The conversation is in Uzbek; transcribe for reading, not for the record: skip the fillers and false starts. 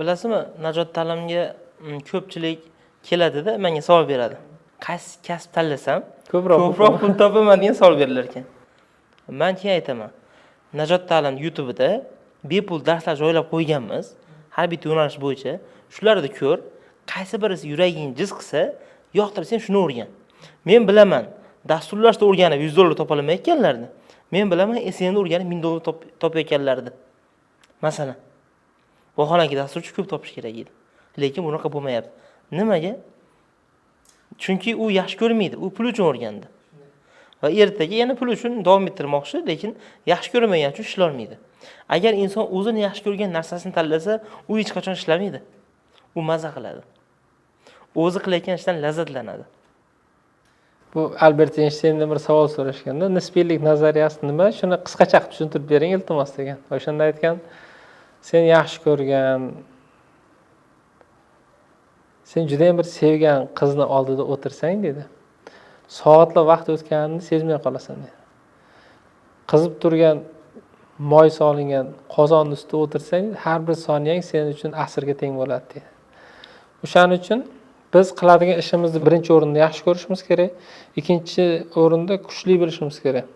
Bilasizmi, Najot ta'limga ko'pchilik keladida, menga savol beradi: qaysi kasb tanlasam ko'proq ko'proq pul topaman degan savol berilar ekan. Man keyin aytaman, Najot ta'lim YouTube'ida bepul darslar joylab qo'yganmiz har bitta yo'nalish bo'yicha, shularni ko'r, qaysi birisi yuraging jiz qilsa, yoqtirsang, shuni o'rgan. Men bilaman, dasturlashda o'rganib 100 dollar topolmayotganlarni, men bilaman, SMMni o'rganib 1000 dollar topayotganlarni, masalan. Vaholanki, dasturchi ko'p topish kerak edi, lekin bunaqa bo'lmayapti. Nimaga? Chunki u yaxshi ko'rmaydi, u pul uchun o'rgandi va ertaga yana pul uchun davom ettirmoqchi, lekin yaxshi ko'rmagani uchun ishlolmaydi. Agar inson o'zini yaxshi ko'rgan narsasini tanlasa, u hech qachon ishlamaydi, u maza qiladi, o'zi qilayotgan ishdan lazzatlanadi. Bu Albert Eynshteyndan bir savol so'rashganda, nisbiylik nazariyasi nima, shuni qisqacha qilib tushuntirib bering, iltimos, degan. O'shanda aytgan: sen yaxshi ko'rgan, sen judayam bir sevgan qizni oldida o'tirsang, deydi, soatlab vaqt o'tganini sezmay qolasan, deydi. Qizib turgan moy solingan qozonni ustida o'tirsang, har bir soniyang sen uchun asrga teng bo'ladi, deydi. O'shaning uchun biz qiladigan ishimizni birinchi o'rinda yaxshi ko'rishimiz kerak, ikkinchi o'rinda kuchli bilishimiz kerak.